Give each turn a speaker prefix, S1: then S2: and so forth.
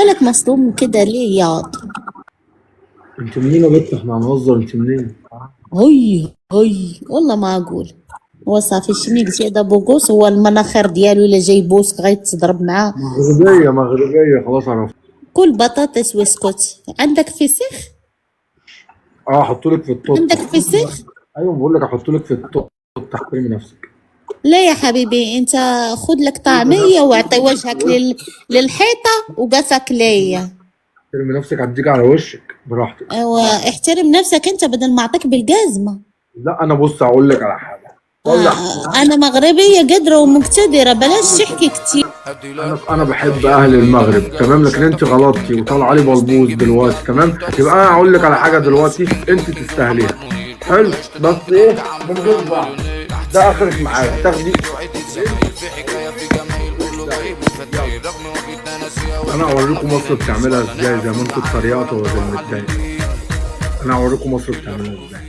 S1: مالك مصدوم كده ليه يا
S2: انت منين يا بنت؟ احنا هنهزر، انت منين؟
S1: هي هي والله ما اقول. هو صافي شني قلتي؟ هذا بوغوس، هو المناخير ديالو الا جاي يبوسك غيتضرب معاه.
S2: مغربية مغربية، خلاص عرفت.
S1: كل بطاطس واسكت. عندك فسيخ؟
S2: اه احط لك في التوت.
S1: عندك فسيخ؟
S2: ايوه بقول لك احط لك في التوت. تحترمي نفسك.
S1: لا يا حبيبي، انت خذ لك طعمية واعطي وجهك للحيطة وقفك ليا.
S2: احترمي نفسك، هديك على وشك براحتك.
S1: ايوه احترم نفسك انت بدل ما اعطيك بالجزمة.
S2: لا انا بص اقول لك على حاجة. والله
S1: انا مغربية قادرة ومقتدرة، بلاش تحكي كتير.
S2: انا بحب اهل المغرب، تمام؟ لكن انت غلطتي وطالعه لي بلبوز دلوقتي، تمام؟ يبقى انا هقول لك على حاجة دلوقتي انت تستاهليها. حلو، بس ايه من غير بعض. ده اخرك معايا تاخدي. انا اوريكم مصر بتعملها ازاي، زي ما انتوا اتريقتوا وزي ما متضايق. انا اوريكم مصر بتعملها ازاي.